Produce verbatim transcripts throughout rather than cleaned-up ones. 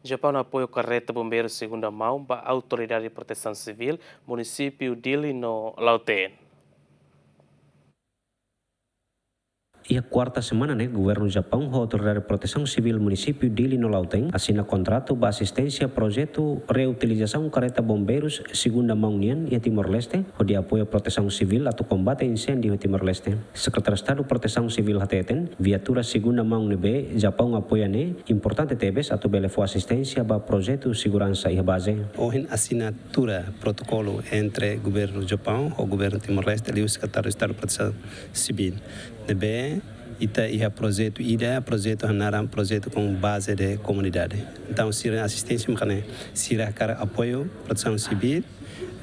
Japaun apoia kareta bombeiru segunda maun ba Autoridade Protesaun Sivíl, munisípiu Dili no Lautém. Iha kuarta semana ne'e, Governu Japaun ho Autoridade Protesaun Sivíl munisípiu Dili no Lautém asina kontratu ba asisténsia projetu reutilizasaun kareta bombeirus segunda maun nian iha Timor-Leste, hodi apoia protesaun sivíl atu kombate inséndiu iha Timor-Leste. Sekretáriu Estadu Protesaun Sivíl hateten, viatura segunda maun ne'ebé Japaun apoia ne'e importante tebes atu bele fó asisténsia ba projetu seguransa iha baze. Ohin asina tura protokolu entre Governu Japaun ho Governu Timor-Leste, liuhusi Sekretáriu Estadu Protesaun Sivíl. Ne'ebé ita iha projetu ida, projetu hanaran projetu com base de comunidade. Entaun, sira asisténsia mak ne'e, sira hakarak apoiu protesaun sivíl,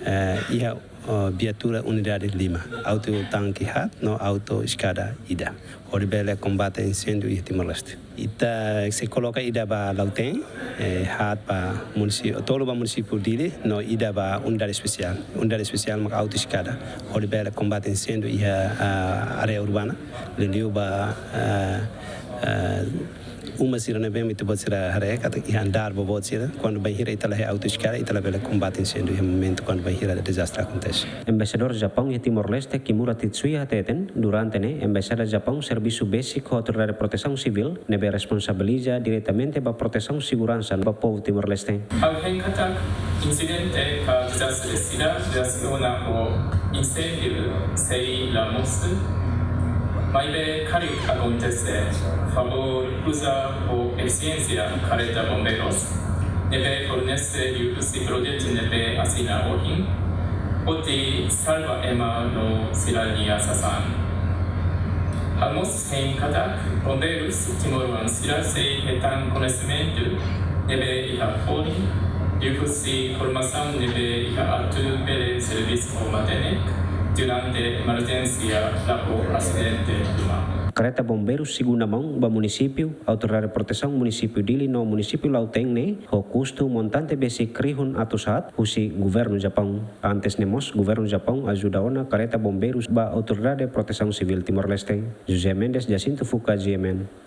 eh, iha, oh, viatura unidade lima, auto tanke haat no auto eskada ida, hodi bele kombate inséndiu iha Timor-Leste. Ita sei koloka ida ba Lautém, eh, haat ba munisípiu, tolu ba munisípiu Dili, no ida ba unidade espesiál. Unidade espesiál mak auto eskada, hodi bele kombate inséndiu iha, ah, área urbana, liuliu ba, ah, ah, uma sira ne'ebé mak ita-boot sira haree katak iha andár boboot sira, kuandu bainhira ita la iha auto eskada, ita labele kombate inséndiu iha momentu kuandu bainhira dezastre akontese. Embaixadór Japaun iha Timor-Leste, Kimura Tetsuya hateten, durante ne'e, Embaixada Japaun servisu besik ho Autoridade Protesaun Sivíl, ne'ebé responsabiliza diretamente ba protesaun seguransa ba povu Timor-Leste. Ha'u hein katak insidente ka dezastre sira relasiona ho inséndiu sei la mosu, maibé karik akontese, favór uza ho efisiénsia kareta bombeirus ne'ebé fornese liuhusi projetu ne'ebé asina ohin, hodi salva ema no sira-nia sasán. Ha'u mós hein katak bombeirus timoroan sira sei hetan koñesimentu ne'ebé iha folin, liuhusi formasaun ne'ebé iha atu bele servisu ho matenek durante emerjénsia la ho asidente ruma. Kareta bombeirus segunda maun ba munisípiu, Autoridade Protesaun Munisípiu Dili no Munisípiu Lautém ne'e ho kustu montante besik rihun atus haat husi Governu Japaun. Antes ne'e mós, Governu Japaun ajuda ona kareta bombeirus ba Autoridade Protesaun Sivíl Timor-Leste. José Mendes, Jacinto Fuca, G M N.